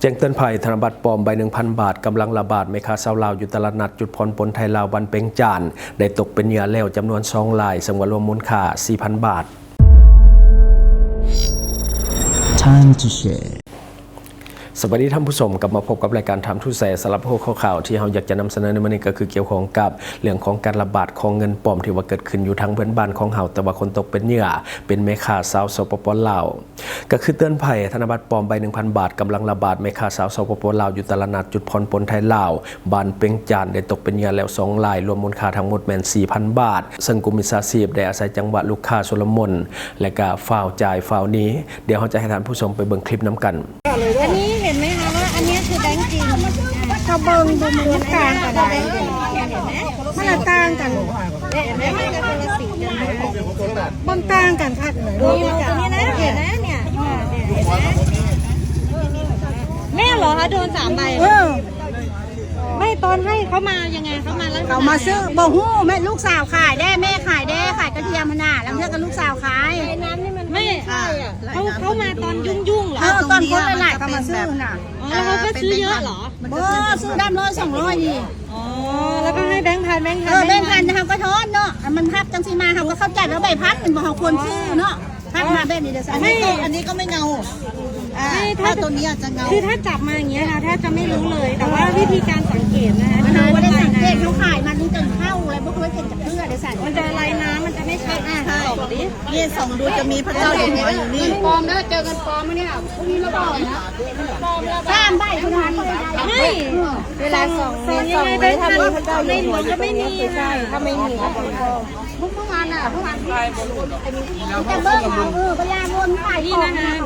ແຈ້ງເຕືອນໄພ ທະນະບັດປອມໃບໜຶ່ງພັນບາດ ກຳລັງລະບາດ, ແມ່ຄ້າຊາວລາວຢູ່ຕະຫຼາດນັດຈຸດຜ່ອນປົນໄທລາວ ບ້ານເປັງຈານ ໄດ້ຕົກເປັນເຫຍື່ອແລ້ວຈຳນວນສອງລາຍ, ເຊິ່ງວ່າລວມມູນຄ່າສີ່ພັນບາດ. ສະບາຍດີທ່ານຜູ້ຊົມ, ກັບມາພົບກັບລາຍການ Time to Share. ສຳລັບຫົວຂໍ້ຂ່າວທີ່ເຮົາຢາກຈະນຳສະເໜີໃນມື້ນີ້ ກໍຄືກ່ຽວຂ້ອງກັບເລື່ອງຂອງການລະບາດຂອງເງິນປອມ ທີ່ວ່າເກີດຂຶ້ນຢູ່ທາງເພື່ອນບ້ານຂອງເຮົາ, ແຕ່ວ່າຄົນຕົກເປັນເຫຍື່ອເປັນແມ່ຄ້າຊາວ ສປປ ລາວ. ກໍຄືເຕືອນໄພ ທະນະບັດປອມໃບໜຶ່ງພັນບາດ ກຳລັງລະບາດ, ແມ່ຄ້າຊາວ ສປປ ລາວ ຢູ່ຕະຫຼາດນັດຈຸດຜ່ອນປົນໄທລາວ ບ້ານເປັງຈານ ໄດ້ຕົກເປັນເຫຍື່ອແລ້ວສອງລາຍ, ລວມມູນຄ່າທັງໝົດແມ່ນສີ່ພັນບາດ, ເຊິ່ງກຸ່ມມິດສາຊີບໄດ້ອາໄສຈັງຫວະລູກຄ້າຊຸລະມຸນ ແລະກະຟ້າວຈ່າຍຟ້າວໜີ. ດຽວເຮົາຈະໃຫ້ທ່ານຜູ້ຊົມໄປເບິ່ງຄລິບນຳກັນ. ອັນນີ້ເຫັນໄໝຄະວ່າອັນນີ້ຄືແບງຈິງ? ເຮົາເບິ່ງດູ ມັນຕ່າງກັນຫຼາຍ. ມັນລະຕ່າງກັນ. ເຫັນໄໝ? ມັນກະຄົນລະສີກັນນະ. ມັນຕ່າງກັນຄັກເລີຍ. ໂອ້ ຕົວນີ້ນະ ເຫັນນະ ເນຍ ແມ່ເຫຼືອ ໂດນສາມໃບ. ເອີ ໄມ່ ຕອນໃຫ້ເຂົາມາຍັງໄງ? ເຂົາມາແລ້ວ ເຂົາມາຊື້ ບໍ່ຮູ້. ແມ່ ລູກສາວຂາຍແດ່ ແມ່ຂາຍແດ່ ຂາຍກະທຽມຫັ້ນນະ. ລາງເທື່ອກໍລູກສາວຂາຍ. ໄມ່ ເຂົາ ເຂົາມາຕອນຫຍຸ້ງໆເຫຼືອ? ເອີ ຕອນຄົນຫຼາຍໆເຂົາມາຊື້ນະ. ອໍ ແລ້ວເຂົາກໍຊື້ເຍອະເຫຼືອ? ບໍ່ ຊື້ດຳຮ້ອຍສອງຮ້ອຍນີ້. ອໍ ແລ້ວກໍໃຫ້ແບງພັນ ແບງພັນ ເອີ ແບງພັນ ແບງພັນ ເຮົາກໍທອນເນາະ. ອັນມັນຮັບຈັ່ງຊີ້ມາ ເຮົາກໍເຂົ້າໃຈວ່າໃບພັນ ແມ່ນບໍ່? ເຮົາຄວນຊື້ເນາະ. ທັດມາແບບນີ້ເດີ ອັນນີ້ກໍ ອັນນີ້ກໍໄມ່ເງົາ. ອ່າ ຖ້າຕົວນີ້ອາດຈະເງົາ ຄືຖ້າຈັບມາຢ່າງເງຍນະ ແທບຈະໄມ່ຮູ້ເລີຍ. ແຕ່ວ່າວິທີການສັງເກດນະ ເຮົາບໍ່ໄດ້ສັງເກດ. ເຮົາຂາຍມາຕັ້ງແຕ່ເຊົ້າແລ້ວ ບໍ່ເຄີຍເຫັນຈັກເທື່ອເດີ. ສັນ ມັນຈະລາຍນ້ຳ ມັນຈະໄມ່ຊັດ. ອ່າ ສ່ອງດິ ນີ້ສ່ອງດູ ຈະມີພະເຈົ້າຢູ່ຫົວຢູ່ນີ້. ເງິນປອມເດີ ເຈີເງິນປອມມື້ນີ້ນະ ພວກນີ້ລະບອກນະ ສາມໃບເທົ່ານັ້ນ. ເວລາສ່ອງ ສ່ອງຍັງໄງ ໃນຫົວກໍໄມ່ມີ. ຖ້າໄມ່ມີກໍເປັນປອມ. ພວກເມື່ອວານນະ ເມື່ອວານທີ່ ນີ້ນະຄະ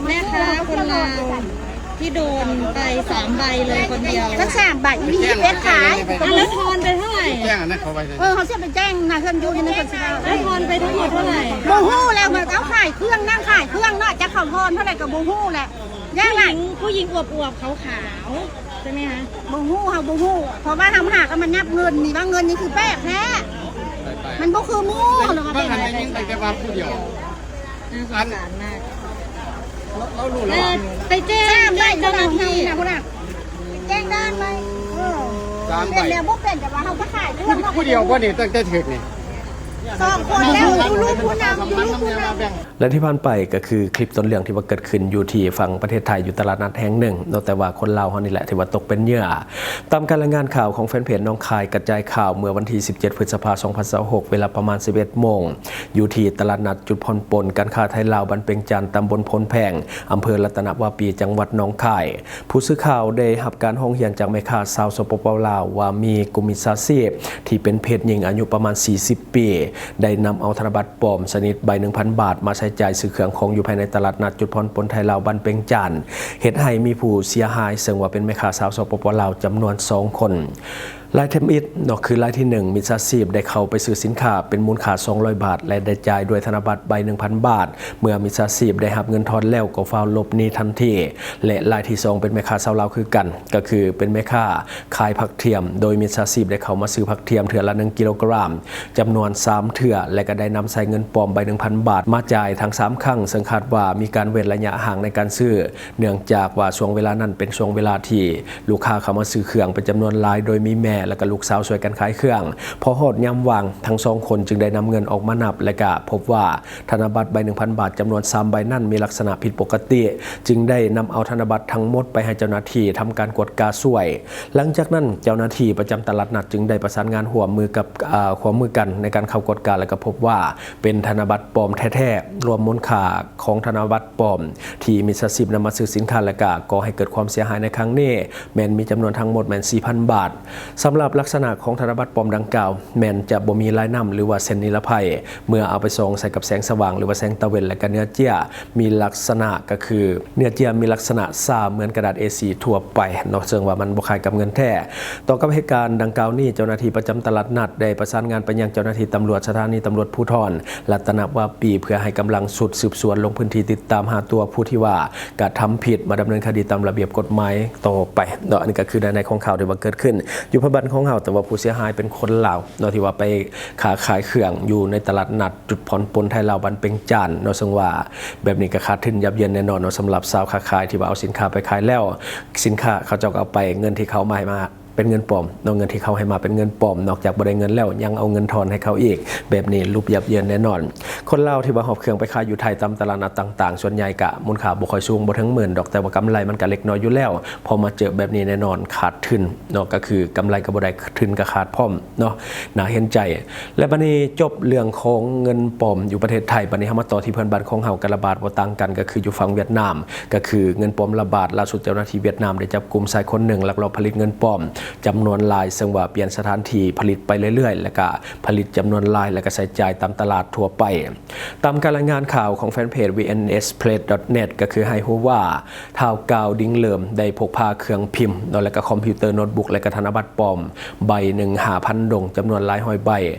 ແມ່ຄ້າຄົນລາວທີ່ໂດນໄປສາມໃບເລີຍຄົນດຽວ. ທັງສາມໃບ ມີເອັດຂາຍ. ອ່ະ ແລ້ວທອນໄປເທົ່າໃດ? ເອີ ເຮົາຊິໄປແຈ້ງນະ ເຮືອນຢູ່ໃນເຮືອນຊິເວົ້າ. ແລ້ວທອນໄປທັງໝົດເທົ່າໃດ? ບໍ່ຮູ້ແລ້ວ. ມາເອົາຂາຍເຄື່ອງ ນັ່ງຂາຍເຄື່ອງເນາະ. ຈັກເຂົາທອນເທົ່າໃດກໍບໍ່ຮູ້ແຫຼະ. ຢ່າງຫຼາຍ ຜູ້ຍິງ ຜູ້ຍິງອວບໆ ຂາວໆ ໃຊ່ໄໝຄະ? ບໍ່ຮູ້ ເຮົາບໍ່ຮູ້ ເພາະວ່າເຮົາຫາກໍມານັບເງິນນີ້ ວ່າເງິນນີ້ຄືແປກແທ້. ມັນບໍ່ຄືໝູ່. ເຮົາລະວ່າເປັນຫຍັງ ແຕ່ວ່າຜູ້ດຽວ. ອັນ ລາວ ລາວຮູ້ແລ້ວວ່າ ເອີ ໄປແຈ້ງ ສາມໃບ ແຈ້ງເຈົ້າໜ້າທີ່ນະ ພຸ້ນນະ ແຈ້ງດ້ານໄວ້. ເອີ ສາມໃບ ເປັນແລ້ວບໍ່ເປັນ ແຕ່ວ່າເຮົາກໍຂາຍເຄື່ອງເນາະ. ຜູ້ດຽວບໍ່ນີ້ ຕັ້ງແຕ່ຖືກນີ້? ສອງຄົນແລ້ວ ຢູ່ລູກຜູ້ນຳ ຢູ່ລູກຜູ້ນຳ. ແລະທີ່ຜ່ານໄປກໍຄືຄລິບຕົ້ນເລື່ອງທີ່ວ່າເກີດຂຶ້ນຢູ່ທີ່ຝັ່ງປະເທດໄທ ຢູ່ຕະຫຼາດນັດແຫ່ງໜຶ່ງເນາະ, ແຕ່ວ່າຄົນລາວເຮົານີ້ແຫຼະທີ່ວ່າຕົກເປັນເຫຍື່ອ. ຕາມການລາຍງານຂ່າວຂອງແຟນເພຈໜອງຄາຍກະຈາຍຂ່າວ ເມື່ອວັນທີສິບເຈັດ ພຶດສະພາ ສອງພັນຊາວຫົກ ເວລາປະມານ ສິບເອັດໂມງ ຢູ່ທີ່ຕະຫຼາດນັດຈຸດຜ່ອນປົນການຄ້າໄທລາວ ບ້ານເປັງຈານ ຕຳບົນໂພນແພງ ອຳເພີລັດຕະນະວາປີ ຈັງຫວັດໜອງຄາຍ. ຜູ້ສື່ຂ່າວໄດ້ຮັບການຮ້ອງຮຽນຈາກແມ່ຄ້າຊາວ ສປປ ລາວ ວ່າມີກຸ່ມມິດສາຊີບທີ່ເປັນເພດຍິງອາຍຸປະມານສີ່ສິບປີ ໄດ້ນຳເອົາທະນະບັດປອມຊະນິດໃບໜຶ່ງພັນບາດມາໃຊ້ຈ່າຍຊື້ເຄື່ອງຂອງຢູ່ພາຍໃນຕະຫຼາດນັດຈຸດຜ່ອນປົນໄທລາວບ້ານເປັງຈານ, ເຮັດໃຫ້ມີຜູ້ເສຍຫາຍ ເຊິ່ງວ່າເປັນແມ່ຄ້າຊາວ ສປປ ລາວ ຈຳນວນສອງຄົນ. ລາຍທຳອິດເນາະ ຄືລາຍທີໜຶ່ງ ມິດສາຊີບໄດ້ເຂົ້າໄປຊື້ສິນຄ້າເປັນມູນຄ່າສອງຮ້ອຍບາດ ແລະ ໄດ້ຈ່າຍດ້ວຍທະນະບັດໃບໜຶ່ງພັນບາດ. ເມື່ອມິດສາຊີບໄດ້ຮັບເງິນທອນແລ້ວ ກໍຟ້າວຫຼົບໜີທັນທີ ແລະ ລາຍທີສອງເປັນແມ່ຄ້າຊາວລາວຄືກັນ, ກໍຄືເປັນແມ່ຄ້າຂາຍຜັກທຽມ, ໂດຍມິດສາຊີບໄດ້ເຂົ້າມາຊື້ຜັກທຽມເທື່ອລະໜຶ່ງກິໂລກຣາມ ຈຳນວນສາມເທື່ອ ແລະ ກໍໄດ້ນຳໃຊ້ເງິນປອມໃບໜຶ່ງພັນບາດມາຈ່າຍທັງສາມຄັ້ງ, ເຊິ່ງຄາດວ່າມີການເວັ້ນໄລຍະຫ່າງໃນການຊື້ ເນື່ອງຈາກວ່າຊ່ວງເວລານັ້ນເປັນຊ່ວງເວລາທີ່ລູກຄ້າເຂົ້າມາຊື້ເຄື່ອງເປັນຈຳນວນຫຼາຍ, ໂດຍມີແມ່ ແລະ ກໍລູກສາວຊ່ວຍກັນຂາຍເຄື່ອງ. ພໍຮອດຍາມວ່າງ, ທັງສອງຄົນຈຶ່ງໄດ້ນຳເງິນອອກມານັບ ແລະ ກະພົບວ່າທະນະບັດໃບໜຶ່ງພັນບາດຈຳນວນສາມໃບນັ້ນມີລັກສະນະຜິດປົກກະຕິ, ຈຶ່ງໄດ້ນຳເອົາທະນະບັດທັງໝົດໄປໃຫ້ເຈົ້າໜ້າທີ່ທຳການກວດກາຊ່ວຍ. ຫຼັງຈາກນັ້ນ, ເຈົ້າໜ້າທີ່ປະຈຳຕະຫຼາດນັດຈຶ່ງໄດ້ປະສານງານຮ່ວມມືກັບ, ເອີ, ຮ່ວມມືກັນໃນການເຂົ້າກວດກາ ແລະ ກໍພົບວ່າເປັນທະນະບັດປອມແທ້ໆ, ລວມມູນຄ່າຂອງທະນະບັດ ປອມທີ່ມິດສາຊີບນຳມາຊື້ສິນຄ້າ ແລະ ກະກໍ່ໃຫ້ເກີດຄວາມເສຍຫາຍໃນຄັ້ງນີ້ ແມ່ນມີຈຳນວນທັງໝົດແມ່ນສີ່ພັນບາດ. ສຳລັບລັກສະນະຂອງທະນະບັດປອມດັ່ງກ່າວ ແມ່ນຈະບໍ່ມີລາຍນ້ຳ ຫຼືວ່າເສັ້ນນິລະໄພ. ເມື່ອເອົາໄປສ່ອງໃສ່ກັບແສງສະຫວ່າງ ຫຼືວ່າແສງຕາເວັນ ແລະ ກະເນື້ອເຈ້ຍມີລັກສະນະ ກະຄືເນື້ອເຈ້ຍມີລັກສະນະຊາເໝືອນກະດາດ ເອສີ່ ທົ່ວໄປເນາະ, ເຊິ່ງວ່າມັນບໍ່ຄ້າຍກັບເງິນແທ້. ຕໍ່ກັບເຫດການດັ່ງກ່າວນີ້, ເຈົ້າໜ້າທີ່ປະຈຳຕະຫຼາດນັດໄດ້ປະສານງານໄປຍັງເຈົ້າໜ້າທີ່ຕຳຫຼວດສະຖານີຕຳຫຼວດພູທອນ ລັດຕະນະວາປີ ເພື່ອໃຫ້ກຳລັງຊຸດສືບສວນລົງພື້ນທີ່ຕິດຕາມ ຫາຕົວຜູ້ທີ່ວ່າກະທຳຜິດມາດຳເນີນຄະດີຕາມລະບຽບກົດໝາຍຕໍ່ໄປເນາະ. ອັນນີ້ກໍຄືໃນ ໃນຂອງຂ່າວທີ່ວ່າເກີດຂຶ້ນຢູ່ພາກບ້ານຂອງເຮົາ, ແຕ່ວ່າຜູ້ເສຍຫາຍເປັນຄົນລາວເນາະ ທີ່ວ່າໄປຄ້າຂາຍເຄື່ອງຢູ່ໃນຕະຫຼາດນັດຈຸດຜ່ອນປົນໄທລາວບ້ານເປັງຈານເນາະ, ເຊິ່ງວ່າແບບນີ້ກໍຂາດທຶນຫຍັບເຢິນແນ່ນອນເນາະ. ສຳລັບຊາວຄ້າຂາຍທີ່ວ່າເອົາສິນຄ້າໄປຂາຍແລ້ວ ສິນຄ້າເຂົາເຈົ້າກໍເອົາໄປ ເງິນທີ່ເຂົາມາໃຫ້ມາ ເປັນເງິນປອມເນາະ, ເງິນທີ່ເຂົາໃຫ້ມາເປັນເງິນປອມ, ນອກຈາກບໍ່ໄດ້ເງິນແລ້ວ ຍັງເອົາເງິນທອນໃຫ້ເຂົາອີກ, ແບບນີ້ຫຼຸບຫຍັບເຢິນແນ່ນອນ. ຄົນລາວທີ່ວ່າຫອບເຄື່ອງໄປຂາຍຢູ່ໄທຕາມຕະຫຼາດນັດຕ່າງໆ ສ່ວນໃຫຍ່ກະມູນຄ່າບໍ່ຄ່ອຍສູງ, ບໍ່ເຖິງໝື່ນດອກ, ແຕ່ວ່າກຳໄລມັນກະເລັກນ້ອຍຢູ່ແລ້ວ. ພໍມາເຈີແບບນີ້ແນ່ນອນຂາດທຶນເນາະ, ກໍຄືກຳໄລກໍບໍ່ໄດ້ ທຶນກໍຂາດພ້ອມເນາະ, ໜ້າເຫັນໃຈ. ແລະ ບັດນີ້ຈົບເລື່ອງຂອງເງິນປອມຢູ່ປະເທດໄທ, ບັດນີ້ເຮົາມາຕໍ່ທີ່ເພື່ອນບ້ານຂອງເຮົາ ກໍລະບາດບໍ່ຕ່າງກັນ ກໍຄືຢູ່ຝັ່ງຫວຽດນາມ, ກໍຄືເງິນປອມລະບາດ. ລ່າສຸດເຈົ້າໜ້າທີ່ຫວຽດນາມໄດ້ຈັບກຸມຊາຍຄົນໜຶ່ງລັກລອບຜະລິດເງິນປອມຈຳນວນຫຼາຍ, ເຊິ່ງວ່າປ່ຽນສະຖານທີ່ຜະລິດໄປເລື້ອຍໆ ແລ້ວກະຜະລິດຈຳນວນຫຼາຍ ແລ້ວກະໃຊ້ຈ່າຍຕາມຕະຫຼາດທົ່ວໄປ. ຕາມການລາຍງານຂ່າວຂອງແຟນເພຈ ວີເອັນເອັສ ເພຣສ ດອດ ເນັດ ກໍຄືໃຫ້ຮູ້ວ່າ ທ້າວ ກາວ ດິງເລີມ ໄດ້ພົກພາເຄື່ອງພິມເນາະ ແລະກະຄອມພິວເຕີ ໂນດບຸກ ແລະກະທະນະບັດປອມໃບໜຶ່ງ ຫ້າພັນດົງ ຈຳນວນຫຼາຍຮ້ອຍໃບ,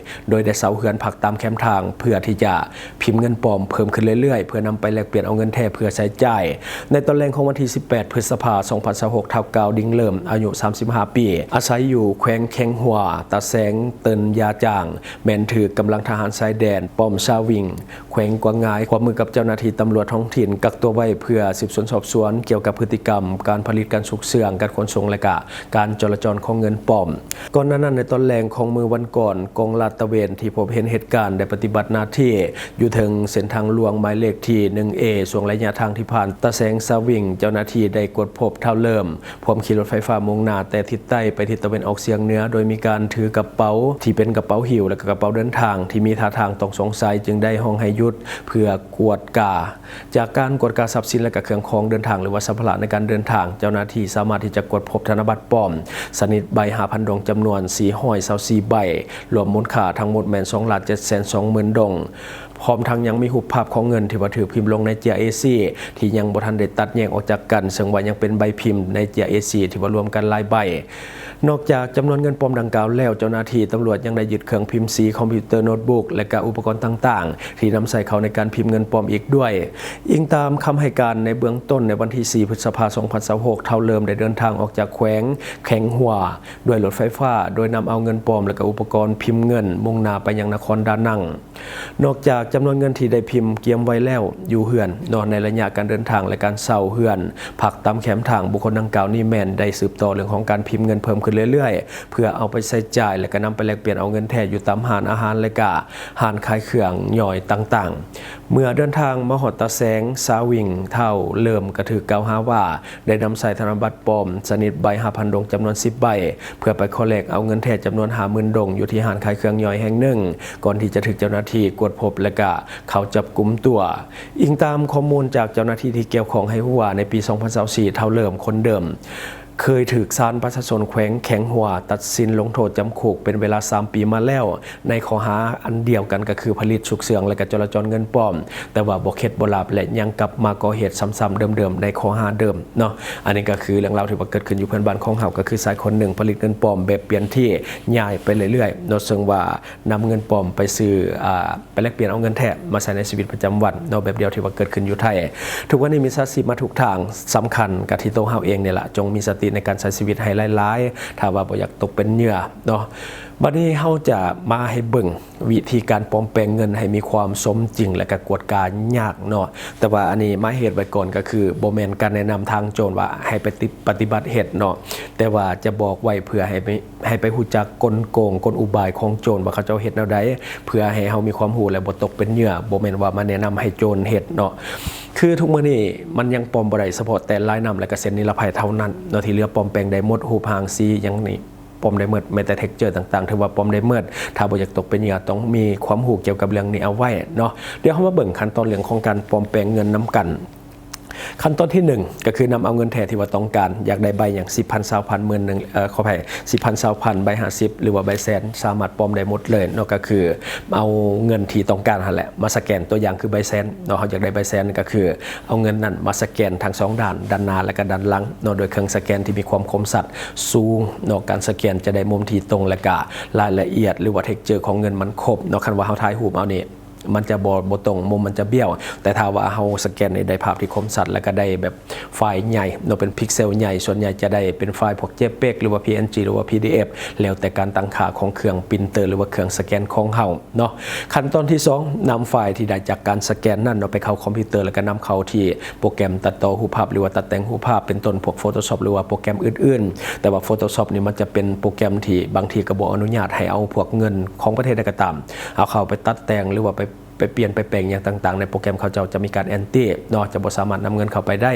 ໂດຍໄດ້ເຊົ່າເຮືອນພັກຕາມແຄມທາງ ເພື່ອທີ່ຈະພິມເງິນປອມເພີ່ມຂຶ້ນເລື້ອຍໆ ເພື່ອນຳໄປແລກປ່ຽນເອົາເງິນແທ້ເພື່ອໃຊ້ຈ່າຍ. ໃນຕອນແລງຂອງວັນທີສິບແປດ ພຶດສະພາ ສອງພັນຊາວຫົກ ທ້າວ ກາວ ດິງເລີມ ອາຍຸສາມສິບຫ້າປີ ອາໄສຢູ່ແຂວງແຄງຫົວ ຕາແສງ ເຕີນຢາຈາງ ແມ່ນຖືກກຳລັງທະຫານຊາຍແດນ ປ້ອມຊາວິງ ແຂວງກວາງງາຍ ຮ່ວມມືກັບເຈົ້າໜ້າທີ່ຕຳຫຼວດທ້ອງຖິ່ນກັກຕົວໄວ້ ເພື່ອສືບສວນສອບສວນກ່ຽວກັບພຶດຕິກຳການຜະລິດ, ການຊຸກເຊື່ອງ, ການຂົນສົ່ງ ແລະກະການຈໍລະຈອນຂອງເງິນປອມ. ກ່ອນໜ້ານັ້ນ ໃນຕອນແລງຂອງມື້ວັນກ່ອນ, ກອງລາດຕະເວນທີ່ພົບເຫັນເຫດການໄດ້ປະຕິບັດໜ້າທີ່ຢູ່ເທິງເສັ້ນທາງຫຼວງໝາຍເລກທີໜຶ່ງເອ ຊ່ວງໄລຍະທາງທີ່ຜ່ານຕາແສງ ຊາວິງ ເຈົ້າໜ້າທີ່ໄດ້ກວດພົບທ້າວເລີມ ພວມຂີ່ລົດໄຟຟ້າມຸ່ງໜ້າແຕ່ທິດໃຕ້ໄປທິດຕາເວັນອອກສຽງເໜືອ, ໂດຍມີການຖືກະເປົາທີ່ເປັນກະເປົາຫິ້ວ ແລະ ກະເປົາເດີນທາງທີ່ມີທ່າທາງຕ້ອງສົງໄສ, ຈຶ່ງໄດ້ຮ້ອງໃຫ້ຢຸດເພື່ອກວດກາ. ຈາກການກວດກາຊັບສິນ ແລະ ກະເຄື່ອງຂອງເດີນທາງ ຫຼືວ່າສຳພາລະໃນການເດີນທາງ, ເຈົ້າໜ້າທີ່ສາມາດທີ່ຈະກວດພົບທະນະບັດປອມຊະນິດໃບຫ້າພັນດົງ ຈຳນວນສີ່ຮ້ອຍຊາວສີ່ໃບ, ລວມມູນຄ່າທັງໝົດແມ່ນສອງລ້ານເຈັດແສນສອງໝື່ນດົງ. ພ້ອມທັງຍັງມີຮູບພາບຂອງເງິນທີ່ວ່າຖືກພິມລົງໃນເຈ້ຍເອສີ່ ທີ່ຍັງບໍ່ທັນໄດ້ຕັດແຍກອອກຈາກກັນ, ເຊິ່ງວ່າຍັງເປັນໃບພິມໃນເຈ້ຍເອສີ່ທີ່ວ່າລວມກັນຫຼາຍໃບ. ນອກຈາກຈຳນວນເງິນປອມດັ່ງກ່າວແລ້ວ, ເຈົ້າໜ້າທີ່ຕຳຫຼວດຍັງໄດ້ຍຶດເຄື່ອງພິມສີ, ຄອມພິວເຕີ, ໂນດບຸກ ແລະ ກະອຸປະກອນຕ່າງໆ ທີ່ນຳໃຊ້ເຂົ້າໃນການພິມເງິນປອມອີກດ້ວຍ. ອີງຕາມຄຳໃຫ້ການໃນເບື້ອງຕົ້ນ, ໃນວັນທີສີ່ ພຶດສະພາ ສອງພັນຊາວຫົກ ທ້າວເລີມໄດ້ເດີນທາງອອກຈາກແຂວງແຄງຫົວ ດ້ວຍລົດໄຟຟ້າ, ໂດຍນຳເອົາເງິນປອມ ແລະ ກະອຸປະກອນພິມເງິນ ມຸ່ງໜ້າໄປຍັງນະຄອນດານັງ. ນອກຈາກຈຳນວນເງິນທີ່ໄດ້ພິມກຽມໄວ້ແລ້ວຢູ່ເຮືອນເນາະ ໃນໄລຍະການເດີນທາງ ແລະ ການເຊົ່າເຮືອນພັກຕາມແຄມທາງ, ບຸກຄົນດັ່ງກ່າວນີ້ແມ່ນໄດ້ສືບຕໍ່ເລື່ອງຂອງການພິມເງິນເພີ່ມຂຶ້ນເລື້ອຍໆ ເພື່ອເອົາໄປໃຊ້ຈ່າຍ ແລະ ກະນຳໄປແລກປ່ຽນເອົາເງິນແທ້ຢູ່ຕາມຮ້ານອາຫານ ແລະ ກະຮ້ານຂາຍເຄື່ອງຍ່ອຍຕ່າງໆ. ເມື່ອເດີນທາງມາຮອດຕາແສງ ຊາວິງ ທ້າວເລີມກະຖືກກ່າວຫາວ່າ ໄດ້ນຳໃຊ້ທະນະບັດປອມຊະນິດໃບຫ້າພັນດົງ ຈຳນວນສິບໃບ ເພື່ອໄປຂໍແລກເອົາເງິນແທ້ຈຳນວນຫ້າໝື່ນດົງ ຢູ່ທີ່ຮ້ານຂາຍເຄື່ອງຍ່ອຍແຫ່ງໜຶ່ງ ກ່ອນທີ່ຈະຖືກເຈົ້າໜ້າທີ່ກວດພົບ ແລະ ກະເຂົ້າຈັບກຸມຕົວ. ອີງຕາມຂໍ້ມູນຈາກເຈົ້າໜ້າທີ່ທີ່ກ່ຽວຂ້ອງໃຫ້ຮູ້ວ່າ ໃນປີສອງພັນຊາວສີ່ ທ້າວເລີມຄົນເດີມ ເຄີຍຖືກສານປະຊາຊົນແຂວງແຄງຫົວຕັດສິນລົງໂທດຈຳຄຸກເປັນເວລາສາມປີມາແລ້ວ ໃນຂໍ້ຫາອັນດຽວກັນ ກໍຄືຜະລິດ, ຊຸກເຊື່ອງ ແລະ ກະຈໍລະຈອນເງິນປອມ, ແຕ່ວ່າບໍ່ເຂັດບໍ່ຫຼາບ ແລະ ຍັງກັບມາກໍ່ເຫດຊ້ຳໆເດີມໆ ໃນຂໍ້ຫາເດີມເນາະ. ອັນນີ້ກໍຄືເລື່ອງລາວທີ່ວ່າເກີດຂຶ້ນຢູ່ເພື່ອນບ້ານຂອງເຮົາ, ກໍຄືຊາຍຄົນໜຶ່ງຜະລິດເງິນປອມແບບປ່ຽນທີ່ ຍ້າຍໄປເລື້ອຍໆເນາະ, ເຊິ່ງວ່ານຳເງິນປອມໄປຊື້ ອ່າ ໄປແລກປ່ຽນເອົາເງິນແທ້ມາໃຊ້ໃນຊີວິດປະຈຳວັນເນາະ, ແບບດຽວທີ່ວ່າເກີດຂຶ້ນຢູ່ໄທ. ທຸກວັນນີ້ມິດສາຊີບມາທຸກທາງ, ສຳຄັນກະທີ່ໂຕເຮົາເອງນີ້ລະ, ຈົ່ງມີສະຕິໃນການໃຊ້ຊີວິດໃຫ້ຫຼາຍໆ ຖ້າວ່າບໍ່ຢາກຕົກເປັນເຫຍື່ອເນາະ. ບັດນີ້ເຮົາຈະມາໃຫ້ເບິ່ງວິທີການປອມແປງເງິນໃຫ້ມີຄວາມສົມຈິງ ແລະ ກະກວດກາຍາກເນາະ. ແຕ່ວ່າອັນນີ້ມາເຮັດໄວ້ກ່ອນ ກະຄືບໍ່ແມ່ນການແນະນຳທາງໂຈນວ່າໃຫ້ໄປຕິ ປະຕິບັດເຮັດເນາະ, ແຕ່ວ່າຈະບອກໄວ້ເພື່ອໃຫ້ໄປ ໃຫ້ໄປຮູ້ຈັກກົນໂກງ ກົນອຸບາຍຂອງໂຈນ ວ່າເຂົາເຈົ້າເຮັດແນວໃດ ເພື່ອໃຫ້ເຮົາມີຄວາມຮູ້ ແລະ ບໍ່ຕົກເປັນເຫຍື່ອ. ບໍ່ແມ່ນວ່າມາແນະນຳໃຫ້ໂຈນເຮັດເນາະ. ຄືທຸກມື້ນີ້ມັນຍັງປອມບໍ່ໄດ້ສະເພາະແຕ່ລາຍນ້ຳ ແລະ ກະເສັ້ນນິລະໄພເທົ່ານັ້ນເນາະ ທີ່ເຫຼືອປອມແປງໄດ້ໝົດ, ຮູບຮ່າງສີຫຍັງນີ້ປອມໄດ້ໝົດ, ແມ້ແຕ່ເທັກເຈີຕ່າງໆ ຖືວ່າປອມໄດ້ໝົດ. ຖ້າບໍ່ຢາກຕົກເປັນເຫຍື່ອ ຕ້ອງມີຄວາມຮູ້ກ່ຽວກັບເລື່ອງນີ້ເອົາໄວ້ເນາະ. ດຽວເຮົາມາເບິ່ງຂັ້ນຕອນເລື່ອງຂອງການປອມແປງເງິນນຳກັນ. ຂັ້ນຕອນທີໜຶ່ງ ກໍຄືນຳເອົາເງິນແທ້ທີ່ວ່າຕ້ອງການ, ຢາກໄດ້ໃບຫຍັງ ສິບພັນ ຊາວພັນ ໝື່ນໜຶ່ງ ເອີ ຂໍອະໄພ ສິບພັນ ຊາວພັນ ໃບຫ້າສິບ ຫຼືວ່າໃບແສນ ສາມາດປອມໄດ້ໝົດເລີຍເນາະ. ກໍຄືເອົາເງິນທີ່ຕ້ອງການຫັ້ນແຫຼະມາສະແກນ, ຕົວຢ່າງຄືໃບແສນເນາະ, ເຮົາຢາກໄດ້ໃບແສນ ກໍຄືເອົາເງິນນັ້ນມາສະແກນທັງສອງດ້ານ, ດ້ານໜ້າ ແລະ ກະດ້ານຫຼັງເນາະ, ໂດຍເຄື່ອງສະແກນທີ່ມີຄວາມຄົມຊັດສູງເນາະ. ການສະແກນຈະໄດ້ມຸມທີ່ຕົງ ແລະ ກະລາຍລະອຽດ ຫຼືວ່າເທັກເຈີຂອງເງິນມັນຄົບເນາະ. ຄັນວ່າເຮົາຖ່າຍຮູບເອົານີ້ ມັນຈະບໍ່ ບໍ່ຕົງ ມຸມມັນຈະບ້ຽວ. ແຕ່ຖ້າວ່າເຮົາສະແກນນີ້ໄດ້ພາບທີ່ຄົມຊັດ ແລ້ວກໍໄດ້ແບບໄຟລ໌ໃຫຍ່ເນາະ ເປັນພິກເຊວໃຫຍ່ ສ່ວນໃຫຍ່ຈະໄດ້ເປັນໄຟລ໌ພວກ JPEG ຫຼືວ່າ PNG ຫຼືວ່າ PDF ແລ້ວແຕ່ການຕັ້ງຄ່າຂອງເຄື່ອງປຣິນເຕີ ຫຼືວ່າເຄື່ອງສະແກນຂອງເຮົາເນາະ. ຂັ້ນຕອນທີສອງ ນຳໄຟລ໌ທີ່ໄດ້ຈາກການສະແກນນັ້ນເນາະ ໄປເຂົ້າຄອມພິວເຕີ ແລ້ວກໍນຳເຂົ້າທີ່ໂປຣແກຣມຕັດຕໍ່ຮູບພາບ ຫຼືວ່າຕັດແຕ່ງຮູບພາບ ເປັນຕົ້ນພວກ Photoshop ຫຼືວ່າໂປຣແກຣມອື່ນໆ. ແຕ່ວ່າ Photoshop ນີ້ມັນຈະເປັນໂປຣແກຣມທີ່ບາງທີກໍບໍ່ອະນຸຍາດໃຫ້ເອົາພວກເງິນຂອງປະເທດໃດກໍຕາມ ເອົາເຂົ້າໄປຕັດແຕ່ງ ຫຼືວ່າໄປ ໄປປ່ຽນໄປແປງຫຍັງຕ່າງໆ ໃນໂປຣແກຣມເຂົາເຈົ້າຈະມີການແອນຕີເນາະ ຈະບໍ່ສາມາດນຳເງິນເຂົ້າໄປໄດ້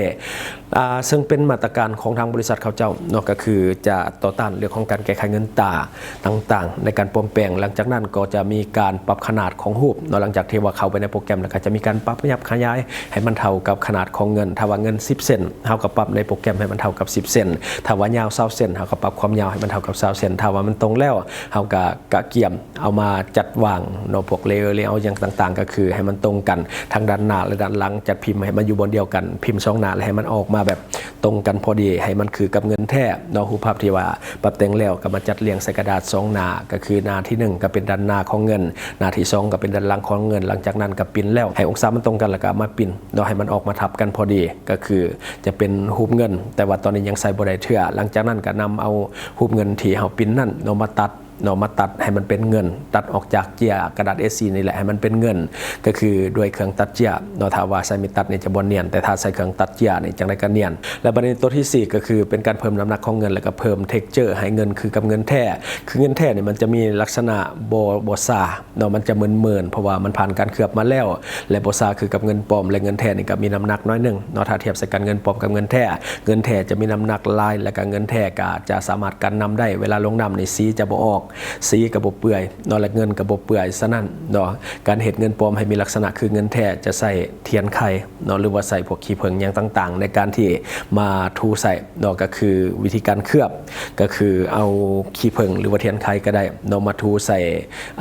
ອ່າ ເຊິ່ງເປັນມາດຕະການຂອງທາງບໍລິສັດເຂົາເຈົ້າເນາະ ກໍຄືຈະຕໍ່ຕ້ານເລື່ອງຂອງການແກ້ໄຂເງິນຕາຕ່າງໆ ໃນການປອມແປງ. ຫຼັງຈາກນັ້ນກໍຈະມີການປັບຂະໜາດຂອງຮູບເນາະ ຫຼັງຈາກທີ່ວ່າເຂົ້າໄປໃນໂປຣແກຣມ ແລ້ວກໍຈະມີການປັບຂະຫຍັບຂະຫຍາຍໃຫ້ມັນເທົ່າກັບຂະໜາດຂອງເງິນ. ຖ້າວ່າເງິນສິບເຊັນ ເຮົາກໍປັບໃນໂປຣແກຣມໃຫ້ມັນເທົ່າກັບສິບເຊັນ, ຖ້າວ່າຍາວຊາວເຊັນ ເຮົາກໍປັບຄວາມຍາວໃຫ້ມັນເທົ່າກັບຊາວເຊັນ. ຖ້າວ່າມັນຕົງແລ້ວ ເຮົາກໍກະກຽມ ເອົາມາຈັດວາງເນາະ ພວກ layer layout ຫຍັງຕ່າງໆ ກໍຄືໃຫ້ມັນຕົງກັນທັງດ້ານໜ້າ ແລະ ດ້ານຫຼັງ, ຈັດພິມໃຫ້ມັນຢູ່ບ່ອນດຽວກັນ, ພິມສອງໜ້າ ແລະ ໃຫ້ມັນອອກມາແບບຕົງກັນພໍດີ ໃຫ້ມັນຄືກັບເງິນແທ້ເນາະ. ຮູບພາບທີ່ວ່າປັບແຕ່ງແລ້ວກໍມາຈັດລຽງໃສ່ກະດາດສອງໜ້າ ກໍຄືໜ້າທີໜຶ່ງກໍເປັນດ້ານໜ້າຂອງເງິນ, ໜ້າທີສອງກໍເປັນດ້ານຫຼັງຂອງເງິນ. ຫຼັງຈາກນັ້ນກໍປິ່ນແລ້ວ ໃຫ້ອົງສາມັນຕົງກັນ ແລ້ວກໍມາປິ່ນເນາະ ໃຫ້ມັນອອກມາທັບກັນພໍດີ ກໍຄືຈະເປັນຮູບເງິນ, ແຕ່ວ່າຕອນນີ້ຍັງໃສ່ບໍ່ໄດ້ເທື່ອ. ຫຼັງຈາກນັ້ນກໍນຳເອົາຮູບເງິນທີ່ເຮົາປິ່ນນັ້ນເນາະ ມາຕັດ ເນາະ ມາຕັດໃຫ້ມັນເປັນເງິນ, ຕັດອອກຈາກເຈ້ຍກະດາດ A ສີ່ ນີ້ແຫຼະ ໃຫ້ມັນເປັນເງິນ ກໍຄືດ້ວຍເຄື່ອງຕັດເຈ້ຍເນາະ. ຖ້າວ່າໃຊ້ມີດຕັດນີ້ຈະບໍ່ນຽນ, ແຕ່ຖ້າໃຊ້ເຄື່ອງຕັດເຈ້ຍນີ້ຈັ່ງໃດກໍນຽນ. ແລ້ວບັດນີ້ໂຕທີສີ່ ກໍຄືເປັນການເພີ່ມນ້ຳໜັກຂອງເງິນ ແລ້ວກໍເພີ່ມ texture ໃຫ້ເງິນຄືກັບເງິນແທ້. ຄືເງິນແທ້ນີ້ມັນຈະມີລັກສະນະບໍ່ ບໍ່ຊາເນາະ, ມັນຈະເມີນໆ ເພາະວ່າມັນຜ່ານການເຄືອບມາແລ້ວ ແລະ ບໍ່ຊາຄືກັບເງິນປອມ. ແລະ ເງິນແທ້ນີ້ກໍມີນ້ຳໜັກໜ້ອຍໜຶ່ງເນາະ, ຖ້າທຽບໃສ່ກັນເງິນປອມກັບເງິນແທ້, ເງິນແທ້ຈະມີນ້ຳໜັກຫຼາຍ ແລ້ວກໍເງິນແທ້ກໍຈະສາມາດກັນນ້ຳໄດ້. ເວລາລົງນ້ຳນີ້ສີຈະບໍ່ອອກ, ສີກໍບໍ່ເປື່ອຍເນາະ ແລະ ເງິນກໍບໍ່ເປື່ອຍ. ສະນັ້ນເນາະ ການເຮັດເງິນປອມໃຫ້ມີລັກສະນະຄືເງິນແທ້ ຈະໃຊ້ທຽນໄຄເນາະ ຫຼືວ່າໃຊ້ພວກຂີ້ເຜິ້ງຫຍັງຕ່າງໆ ໃນການທີ່ມາຖູໃສ່ເນາະ. ກໍຄືວິທີການເຄືອບ ກໍຄືເອົາຂີ້ເຜິ້ງ ຫຼືວ່າທຽນໄຄກໍໄດ້ເນາະ ມາຖູໃສ່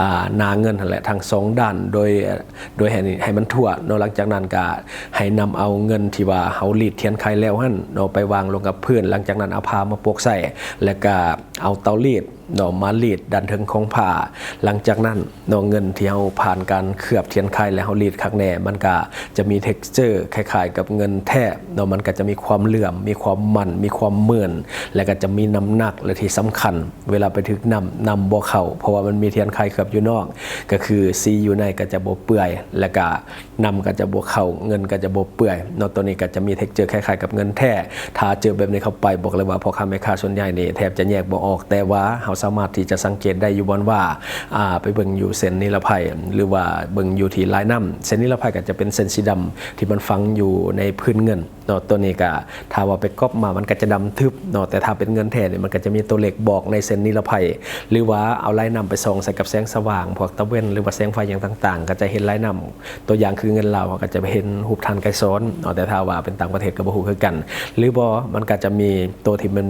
ອ່າ ໜ້າເງິນຫັ້ນແຫຼະ ທັງສອງດ້ານ ໂດຍ ໂດຍໃຫ້ ໃຫ້ມັນທົ່ວເນາະ. ຫຼັງຈາກນັ້ນກໍໃຫ້ນຳເອົາເງິນທີ່ວ່າເຮົາລີດທຽນໄຄແລ້ວຫັ້ນເນາະ ໄປວາງລົງກັບພື້ນ. ຫຼັງຈາກນັ້ນເອົາຜ້າມາປົກໃສ່ ແລ້ວກໍເອົາເຕົາລີດເນາະ ມາລີດດ້ານເທິງຂອງຜ້າ. ຫຼັງຈາກນັ້ນເນາະ ເງິນທີ່ເຮົາຜ່ານການເຄືອບທຽນໄຄ ແລ້ວເຮົາລີດຄັກແນ່ ມັນກໍຈະມີ texture ຄ້າຍໆກັບເງິນແທ້ເນາະ. ມັນກໍຈະມີຄວາມເຫຼື້ອມ, ມີຄວາມມັນ, ມີຄວາມເມີນ ແລ້ວກໍຈະມີນ້ຳໜັກ. ແລະ ທີ່ສຳຄັນ ເວລາໄປຖືກນ້ຳ ນ້ຳບໍ່ເຂົ້າ ເພາະວ່າມັນມີທຽນໄຄເຄືອບຢູ່ນອກ ກໍຄືສີຢູ່ໃນກໍຈະບໍ່ເປື່ອຍ ແລ້ວກໍ ນ້ຳກໍຈະບໍ່ເຂົ້າ ເງິນກໍຈະບໍ່ເປື່ອຍເນາະ. ໂຕນີ້ກໍຈະມີ texture ຄ້າຍໆກັບເງິນແທ້. ຖ້າເຈີແບບນີ້ເຂົ້າໄປ ບອກເລີຍວ່າພໍ່ຄ້າແມ່ຄ້າສ່ວນໃຫຍ່ນີ້ແທບຈະແຍກບໍ່ອອກ, ແຕ່ວ່າເຮົາສາມາດທີ່ຈະສັງເກດໄດ້ຢູ່ບ່ອນວ່າ ອ່າ ໄປເບິ່ງຢູ່ເສັ້ນນິລະໄພ ຫຼືວ່າເບິ່ງຢູ່ທີ່ລາຍນ້ຳ. ເສັ້ນນິລະໄພກໍຈະເປັນເສັ້ນສີດຳທີ່ມັນຝັງຢູ່ໃນພື້ນເງິນເນາະ. ໂຕນີ້ກໍຖ້າວ່າໄປກັອບມາ ມັນກໍຈະດຳທຶບເນາະ, ແຕ່ຖ້າເປັນເງິນແທ້ນີ້ ມັນກໍຈະມີຕົວເລກບອກໃນເສັ້ນນິລະໄພ ຫຼືວ່າເອົາລາຍນ້ຳໄປສ່ອງໃສ່ກັບແສງສະຫວ່າງ ພວກຕາເວັນ ຫຼືວ່າແສງໄຟຫຍັງຕ່າງໆ ກໍຈະເຫັນລາຍນ້ຳ. ຕົວຢ່າງຄືເງິນລາວ ເຮົາກໍຈະເຫັນຮູບທ່ານໄກສອນເນາະ, ແຕ່ຖ້າວ່າເປັນຕ່າງປະເທດກໍບໍ່ຮູ້ຄືກັນ. ຫຼືບໍ່ ມັນກໍຈະມີໂຕທີ່ມັນ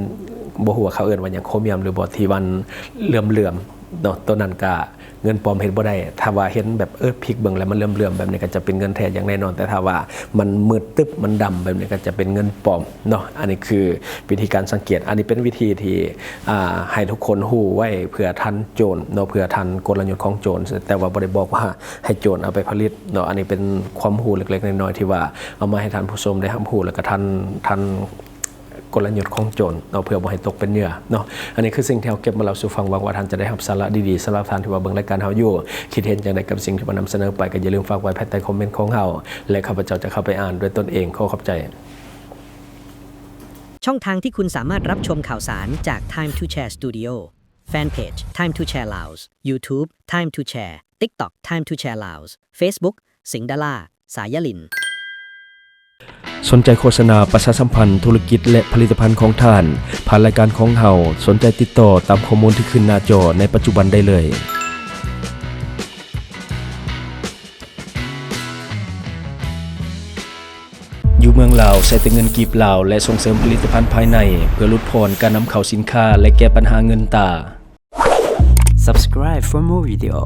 ບໍ່ຮູ້ວ່າເຂົາເອີ້ນວ່າຫຍັງ ໂຄຣມຽມ ຫຼືບໍ່ ທີ່ມັນເຫຼື້ອມໆເນາະ, ໂຕນັ້ນກໍເງິນປອມເຮັດບໍ່ໄດ້. ຖ້າວ່າເຫັນແບບ ເອີ ພິກເບິ່ງແລ້ວມັນເຫຼື້ອມໆແບບນີ້ ກໍຈະເປັນເງິນແທ້ຢ່າງແນ່ນອນ, ແຕ່ຖ້າວ່າມັນມືດຕຶບ ມັນດຳແບບນີ້ ກໍຈະເປັນເງິນປອມເນາະ. ອັນນີ້ຄືວິທີການສັງເກດ, ອັນນີ້ເປັນວິທີທີ່ ອ່າ ໃຫ້ທຸກຄົນຮູ້ໄວ້ເພື່ອທັນໂຈນເນາະ, ເພື່ອທັນກົນລະຍຸດຂອງໂຈນ, ແຕ່ວ່າບໍ່ໄດ້ບອກວ່າ ໃຫ້ໂຈນເອົາໄປຜະລິດເນາະ. ອັນນີ້ເປັນຄວາມຮູ້ເລັກໆນ້ອຍໆ ທີ່ວ່າເອົາມາໃຫ້ທ່ານຜູ້ຊົມໄດ້ຮັບຮູ້ ແລ້ວກໍທັນ ທັນກົນລະຍຸດຂອງໂຈນເນາະ, ເພື່ອບໍ່ໃຫ້ຕົກເປັນເຫຍື່ອເນາະ. ອັນນີ້ຄືສິ່ງທີ່ເຮົາເກັບມາເລົ່າສູ່ຟັງ, ຫວັງວ່າທ່ານຈະໄດ້ຮັບສາລະດີໆ. ສຳລັບທ່ານທີ່ວ່າເບິ່ງລາຍການເຮົາຢູ່ ຄິດເຫັນຈັ່ງໃດກັບສິ່ງທີ່ວ່ານຳສະເໜີໄປ ກໍຢ່າລືມຝາກໄວ້ພາຍໃຕ້ຄອມເມັນຂອງເຮົາ ແລະ ຂ້າພະເຈົ້າຈະເຂົ້າໄປອ່ານດ້ວຍຕົນເອງ. ຂໍຂອບໃຈ. ช่องทางที่คุณสามารถรับชมข่าวสารจาก Time to Share Studio Fanpage Time to Share Laos YouTube Time to Share TikTok Time to Share Laos Facebook สิงห์ดารา สายลิน สนใจโฆษณาประชาสัมพันธ์ธุรกิจและผลิตภัณฑ์ของท่าน ผ่านรายการของเฮา สนใจติดต่อตามข้อมูลที่ขึ้นหน้าจอในปัจจุบันได้เลย อยู่เมืองลาวใช้แต่เงินกีบลาวและส่งเสริมผลิตภัณฑ์ภายในเพื่อลดผ่อนการนำเข้าสินค้าและแก้ปัญหาเงินตา Subscribe for more video.